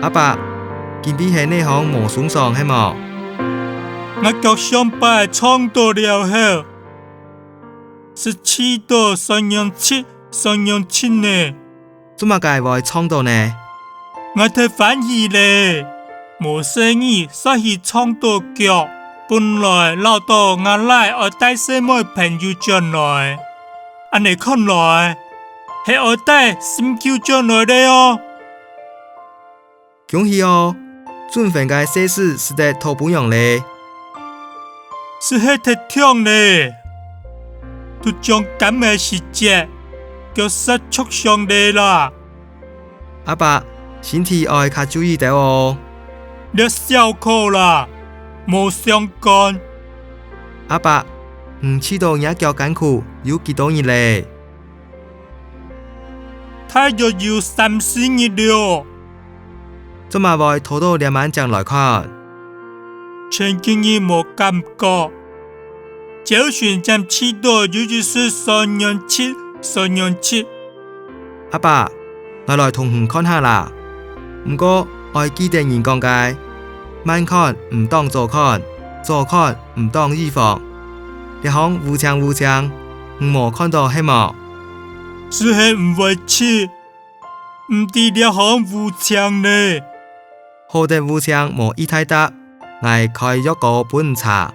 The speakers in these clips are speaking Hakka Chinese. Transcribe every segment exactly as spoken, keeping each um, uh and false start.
阿伯，今晡日係哪項無鬆爽係無？𠊎腳上擺撞著了後，就試著酸軟疾、酸軟疾呢。做麼个會撞著呢？𠊎忒歡喜咧，無細義煞去撞著腳，本來恅著吾倈愛帶細妹朋友轉來，恁呢看來，係愛帶心臼轉來咧哦。 恭喜哦！準分个細子使得討餔娘咧。就係忒暢咧，都將柑仔時節，腳煞著傷咧啦。阿伯，身體愛較注意兜哦。這小可啦，無相干。阿伯，你試著若腳艱苦有幾多日咧？ 大約有三四日了。做麼會拖到這滿正來看？前幾日無感覺，朝晨正試著有一息酸軟疾、酸軟疾。阿伯，𠊎來同你看下啦。毋過愛記得人講个，慢看毋當早看，早看毋當預防。這項烏青烏青，你無看著係無？就係毋會疾， 毋知這項烏青呢。好得烏青無異大搭，𠊎開藥膏分你搽，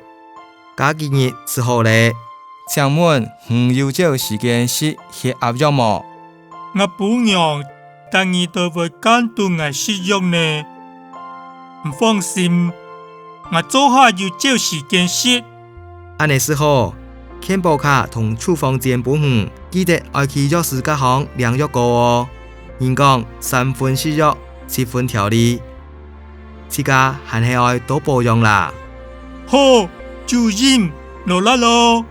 過幾日就好咧。請問你有照時間食血壓藥無？吾餔娘逐日都會監督𠊎食藥呢。你放心，𠊎做下有照時間食。 恁呢就好，健保卡同處方箋分你，記得愛去藥師該項領藥膏哦。人講三分食藥，七分調理，自家還係愛多保養啦。好，主任，勞力哦。